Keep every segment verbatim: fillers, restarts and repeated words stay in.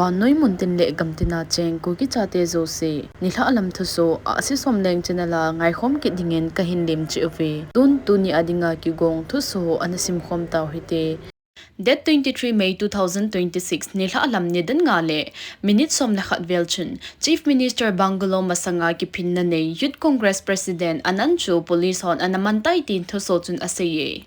Vannoi muntin le gamtina cheng Kuki chate jouse, nilhah lam thusoh a Sisom Leng channel a ngaikhom kit dingin kahin lemchih uve. Tun tuni a dinga kigong thusoh ana simkhom tau hite. Date twenty-three May two thousand twenty-six, nilhah lam nidan nga le minute som le khat vel chun, Chief Minister Bungalow masanga kiphinna nei Youth Congress President Anand chu police hon ana mantai tin thusoh chun aseiye.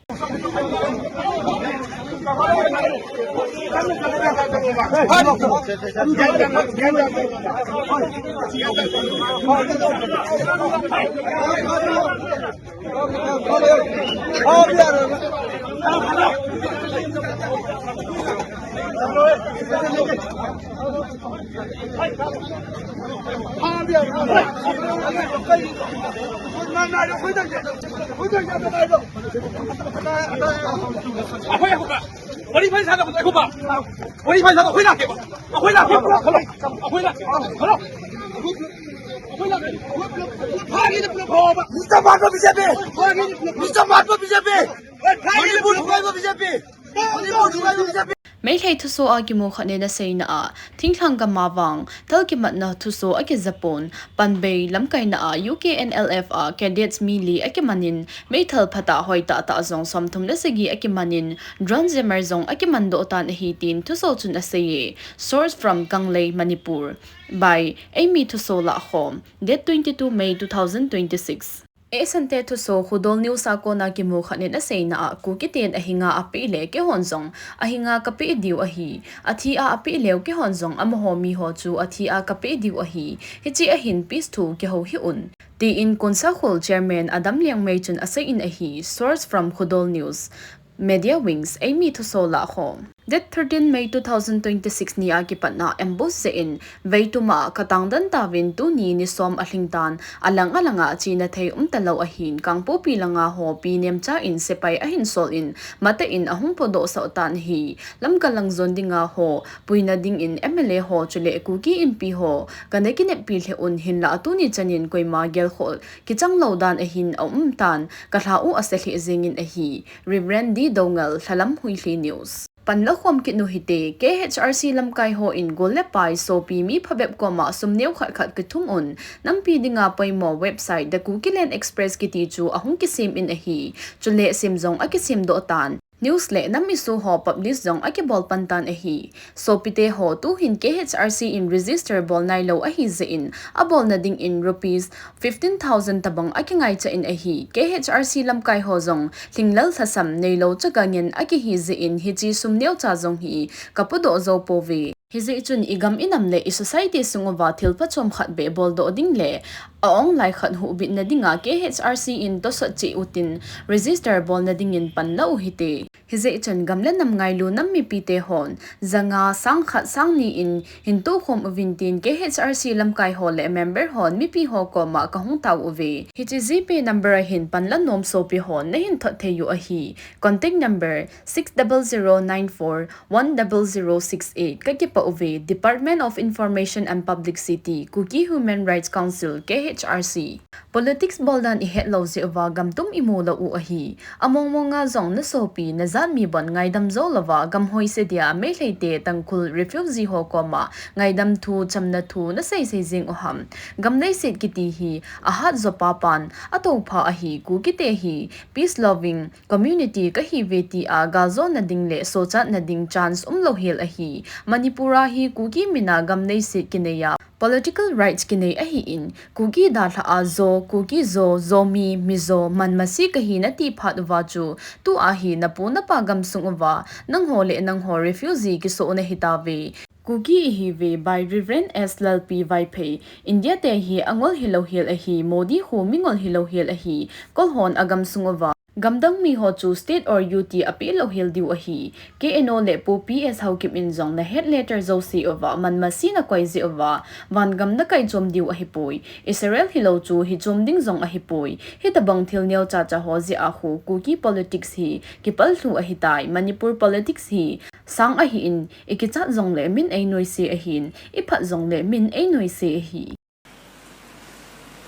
Meitei thusoh a kimu khat in aseina a, thinglhang gam a vang thal kimatna thusoh akijapon, Panbei lamkaina a U K N L F a cadets mi li akimanin, meithal phatah hoitah tah jong somthum le sagi akimanin, drone jammer jong akimandoh tan ahi tin thusoh chun aseiye. Source from Kanglei, Manipur. By Eimi Thusoh Lahkhom. Date twenty-two May two thousand twenty-six. Eisante thusoh Khudol News a kona kimu khat in aseina a, Kuki ten ahinga apeh le keihon jong ahinga kapeh diu ahi. Athi a apeh leu keihon jong amaho miho chu athi a kapeh diu ahi. Hiche ahin peace thu kihou hih un, tin Konsakhul Chairman Adam Liangmai chun aseiyin ahi. Source from Khudol News. Media Wings, Eimi Thusoh Lahkhom. Date thirteen May two thousand twenty-six ni a kipatna ambush jeh in, Veitum a katang den tauvin tuni ni som alhing tan, alang alang a china thei umtalou ahin, Kangpokpi langa ho pi nemcha in sepai ahin sol in, matah in ahung podoh sah tan ahi. Lamka lang jon dinga ho puina dingin M L A ho chule Kuki Inpi ho kana kineppi lheh un, hinlah tuni chanin koima gelkhoh kichanglou dan ahin aum tan, kalha u asa lheh jengin ahi. Reverend D Doungel, Lhalam Huilhi News. Panlakhom kit u hite, K H R C lamkai hon gol le pai, sopi mi phabep koma sum neo khat khat kithum un, nampi dinga poimo website The Kukiland Express kiti chu ahung kisem in ahi. Chule sem jong akisemdoh tan. News le nam issue ho publish jong akibol pan tan ahi. Sopite ho tuhin K H R C in register bol nailou ahi jeh in, abolna dingin rupees fifteen thousand tabang akingaicha in ahi. K H R C lamkai ho jong lhinglel lhasam neilou chaga ngen akihi jeh in, hiche sum neocha jong hi kapodoh jou pouve. Hijeh chun igam inam le i society sung uva thilpha chomkhat beh boldoh ding le a-ong lai khat huhbitna dinga K H R C in tosot cheh utin register bolna dingin panla u hite. Hijeh chun gam le nam ngailu nam mipite hon, janga, sang khat, sang ni in hin tohkhom uvin tin K H R C lamkai ho le member hon mipi ho koma kahung tao uve. Hiche GPay number a hin panla nom sopi hon nahin thot thei u ahi. Contact number six double zero nine four one double zero six eight. Kakipah uve. Department of Information and Publicity, Kuki Human Rights Council, K H R C. Politics boldan ihet lou jeh uva gam tum imu lou u ahi. Among monga jong nasopi, najat mi bon ngaidam jou louva, gam hoise dia Meitei te Tangkhul refugee ho koma ngaidam thu, chamna thu nasei sei jing u ham. Gam leiset kiti hi ahat jo papan, atoupha ahi, Kuki te hi peace loving community kahiuve tia galjona ding le sochatna ding chance umlou hel ahi. Manipur a hi Kuki mina gam leiset kinei a, political rights kinei ahin, Kuki dalha a Zo, Kuki Zo, Zomi, Mizo, Manmasi kahina ti phat uva chu, tua hi napu napa gamsung uva, nangho le nangho refugee kisoh nahitauve. Kuki ihiuve, by Reverend S Lalpi Vaiphei. India te hi angol hilou hel ahi, Modi khu mingol hilou hel ahi, kol hon agamsung uva. Gamdang mi ho chu state or U T apeh lou hel diu ahi. K N O le Pu P S Haokip in jong nahet letter jouse uva, Manmasi nakoi jeh uva, vangam nakai chom diu ahipoi. Israel hilou chu hichom ding jong ahipoi. Hitabang thil neocha cha ho jeh a khu Kuki politics hi kipal lhu ahitai. Manipur politics hi sang ahin, ikichat jongle min einoise ahin, iphat jongle min einoise ahi.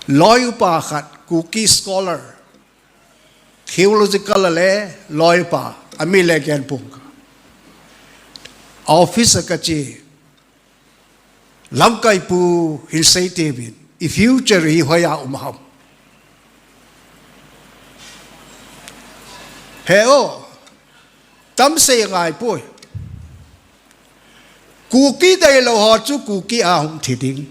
Loi upa khat, Kuki scholar, theological le loi upa, amin le Genpung. Office a kache, Lamkai pu hin sei tiuvin, i future hi hoiya um ham? He o, tam sei ngai poi. Kuki deilou ho chu Kuki a hung thi ding.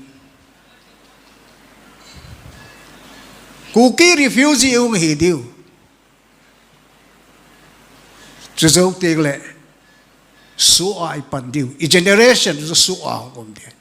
Kuki refugee hung hi diu. Chu jou teng le, soh a i pan diu. I generation chu soh a hung um ding.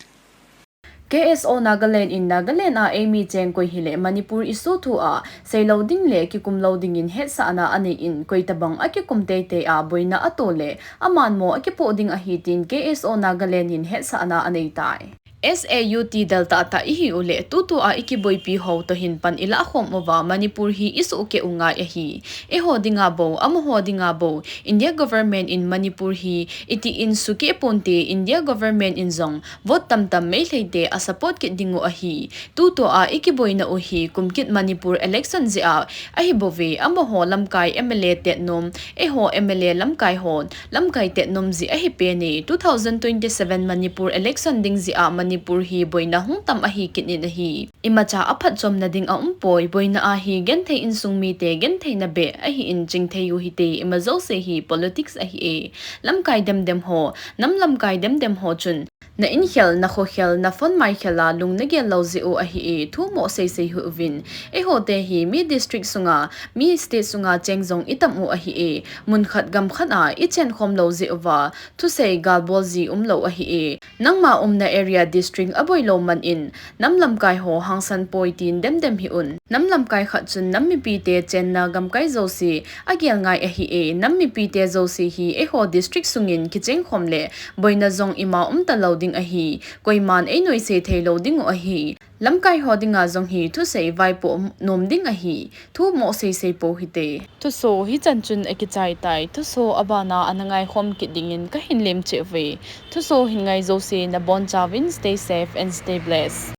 K S O Nagaland in Nagaland a eimi cheng koi hile Manipur issue thu a seilou ding le kikum lou dingin hetsahna anei in, koi tabang a kikum teitei a boina ato le amanmo a kipoh ding ahi tin K S O Nagaland in hetsahna anei tai. S A U T dal tahtah ihi u le, tutu a i kiboipi ho toh hin pan i lah khom uva Manipur hi i suhkeh u ngai ahi. Eiho dinga bou, amaho dinga bou, India government in Manipur hi iti in sukeh ponte, India government in jong vote tamtam Meitei te a support kit ding u ahi. Tutu a i kiboina u hi kum kit Manipur election jeh a ahi bouve, amaho lamkai M L A tet nom, eiho M L A lamkai ho lamkai tet nom jeh ahi pen e. Two thousand twenty-seven Manipur election ding jeh a Manipur hi boina hung tam ahi kit in ahi. Imacha a phatchomna ding a um poi, boina a hi genthei insung mite genthei na beh ahi in chingthei u hite, ima jouse hi politics ahi e. Lamkai demdem ho, nam lamkai demdem ho chun, na inkhel, na khokhel, na phone maikhel a lung na gel lou jeh u ahi e, thu mo seisei hih uvin. Eiho te hi mi district sunga, mi state sunga cheng jong i tam u ahi e. Mun khat gam khat a i chen khom lou jeh uva, thusei galbol ji um lou ahi e. Nangma umna area district a boi lou man in, nam lamkai ho hangsan poi tin demdem hih un. Nam lamkai khat chun nam mipi te chenna gamkai jouse a gel ngai ahi e. Nam mipi te jouse hi eiho district sungin kicheng khom le boina jong ima um ta lou ding ahi. Koiman ei noise thei lou ding u ahi. Lamkai ho dinga jong hi thusei vaipoh nom ding ahi. Thu mo seisei pou hite. Thuso hichan chun a kichai tai. Thuso a bana ana ngai khom kit dingin ka hin lem cheh uve. Thuso hin ngai jouse na bonchauvin stay safe and stay blessed.